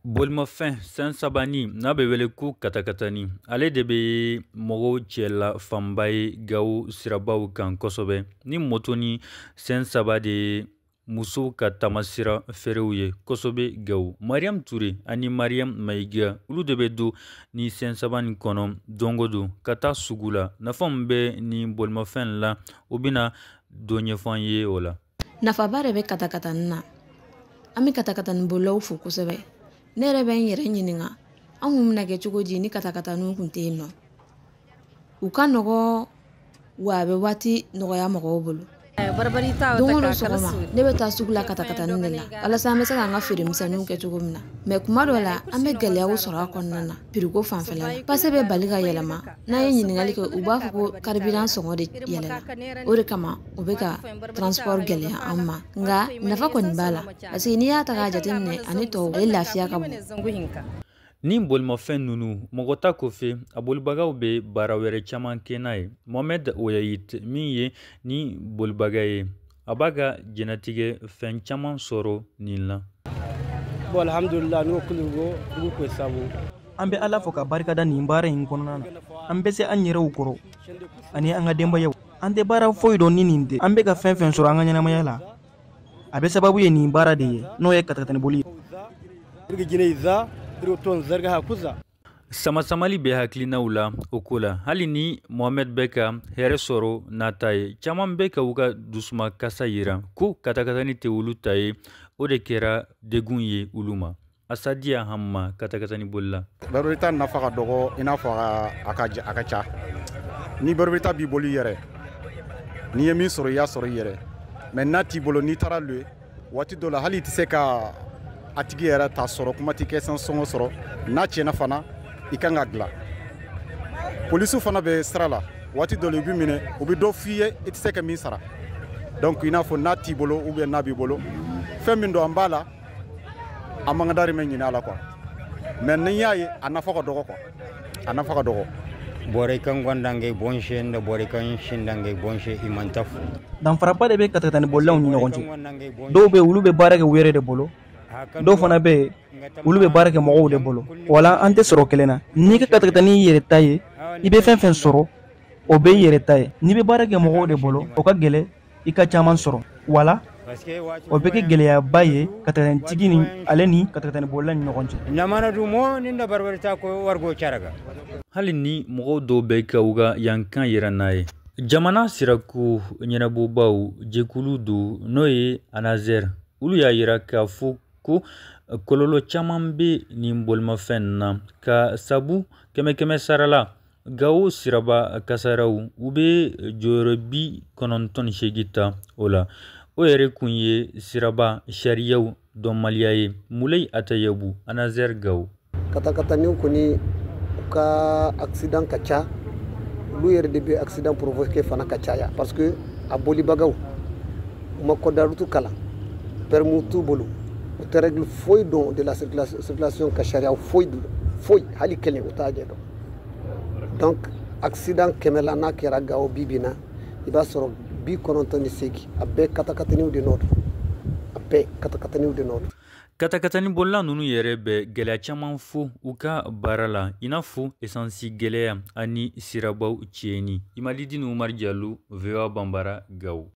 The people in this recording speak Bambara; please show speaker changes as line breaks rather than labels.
Bolimafɛn sen saba nin n'a bɛ wele ko katakatani, ale de bɛ mɔgɔw cɛla fanba ye Gawo sirabaw kan kosɛbɛ. Ni moto ni sen saba de ye musow ka taamasira feerew ye kosɛbɛ Gawo. Mariam Ture ani Mariam Mayiga, olu de bɛ don ni sen saba nin kɔnɔ don o don ka taa sugu la. Nafa min bɛ nin bolimafɛn la, o bɛna dɔ ɲɛfɔ an ye o la.
Nafaba de bɛ katakatani na. An bɛ katakatani bolilaw fo kosɛbɛ. Ne yɛrɛ bɛ n yɛrɛ ɲininka, an kun bɛna kɛ cogo di ni katakataniw kun tɛ yen nɔ? U ka nɔgɔ wa, a bɛ waati nɔgɔya mɔgɔw bolo. Don o don sɔgɔma, ne bɛ taa sugu la katakatani de la, walasa an bɛ se k'an ka feeremisɛnninw kɛ cogo min na. Mɛ kuma dɔ la, an bɛ gɛlɛyaw sɔrɔ a kɔnɔna na. Prix ko fanfɛla la, pase bɛ bali ka yɛlɛma. N'an ye ɲininkali kɛ, u b'a fɔ ko carburant sɔngɔ de yɛlɛla. O de kama u bɛ ka transport gɛlɛya an ma. Nka nafa kɔni b'a la, parce que n'i y'a ta k'a jateminɛ, ani tɔw, ale lafiya ka bon.
Ni bolimafɛn ninnu, mɔgɔ ta kɔfɛ, a bolibagaw bɛ baara wɛrɛ caman kɛ n'a ye. Mohamed Oyayit min ye ni bolibaga ye, a b'a ka diɲɛnatigɛ fɛn caman sɔrɔ nin la.
Bon, alhamdulillah, n'o kulugo ko sabu.
An bɛ Ala fo ka barikada nin baara in kɔnɔna na. An bɛ se an yɛrɛw kɔrɔ ani an ka denbayaw. An tɛ baara foyi dɔn ni nin tɛ. An bɛ ka fɛn fɛn sɔrɔ an ka ɲɛnamaya la, a bɛ sababu ye nin baara de ye, n'o ye katakatani boli ye.
Samasamali bɛ hakilinaw la o ko la. Hali ni Mohamed bɛ ka hɛrɛ sɔrɔ n'a ta ye, caman bɛ ka u ka dusuma kasa yira ko katakatani tɛ olu ta ye. O de kɛra degun ye olu ma. Asadiya Hamma, katakatani bolila.
Barobita nafa ka dɔgɔ i n'a fɔ a ka ca. Ni barobita b'i bolo i yɛrɛ, n'i ye min sɔrɔ, i y'a sɔrɔ i yɛrɛ. Mɛ n'a t'i bolo, n'i taara louer, waati dɔ la, hali i tɛ se ka a tigi yɛrɛ ta sɔrɔ, kuma tɛ kɛ sɔngɔ sɔrɔ. N'a tiɲɛna fana, i kan ka dilan. Polisiw fana bɛ sira la, waati dɔ la i bɛ minɛ, u bɛ dɔ f'i ye i tɛ se ka min sara. Donc i n'a fɔ n'a t'i bolo ou bien n'a b'i bolo, fɛn min don, an b'a la, an man ka darimɛ ɲini a la quoi. Mais ni y'a ye, a nafa ka dɔgɔ quoi, a nafa ka dɔgɔ.
Bore kan gondange bonse nda bore kan shindange bonse imantafu.
Danfaraba de bɛ katakatani bolilaw ni ɲɔgɔn cɛ. Dɔw bɛ yen, olu bɛ baara kɛ u yɛrɛ de bolo. Dɔw fana bɛ yen, olu bɛ baara kɛ mɔgɔw de bolo. Wala an tɛ sɔrɔ kelen na. N'i ka katakatani y'i yɛrɛ ta ye, i bɛ fɛn fɛn sɔrɔ, o bɛ i yɛrɛ ta ye. N'i bɛ baara kɛ mɔgɔw de bolo, o ka gɛlɛn i ka caman sɔrɔ. Wala o bɛ kɛ gɛlɛyaba ye katakanitigi ni ale ni katakatani bolila ni ɲɔgɔn cɛ.
Namana du mo ni da barbarita ko wargo caraga.
Hali ni mɔgɔw dɔw bɛ ka u ka yankan yira n'a ye, jamana sirako ɲɛnabɔbaw jɛkulu do, n'o ye ANASER, olu y'a yira k'a fɔ ko kɔlɔlɔ caman bɛ nin bolimafɛn na, ka sabu kɛmɛ kɛmɛ sara la, Gawo siraba kasaraw, u bɛ jɔyɔrɔ 98 ta o la. O yɛrɛ kun ye siraba sariyaw dɔnbaliya ye. Mulayi Atayabu, ANASER Gawo.
Katakataniw kɔni, u ka accident ka ca. Olu yɛrɛ de bɛ accident provoquer fana ka caya, parce que a bolibagaw, u ma code de la route kalan, permis t'u bolo, u tɛ règle foyi dɔn de la circulation, ka sariya foyi dɔn, foyi, hali kelen u t'a ɲɛdɔn. Donc accident 100 la, n'a kɛra Gawo bi bi in na, i b'a sɔrɔ 98, a bɛɛ katakataniw de nɔ don, a bɛɛ katakataniw de nɔ don.
Katakatani bolila ninnu yɛrɛ bɛ gɛlɛya caman fo u ka baara la, i n'a fɔ esansi gɛlɛya ani sirabaw tiɲɛni. Imalidini Umar Jalo, VOA Bambara, Gawo.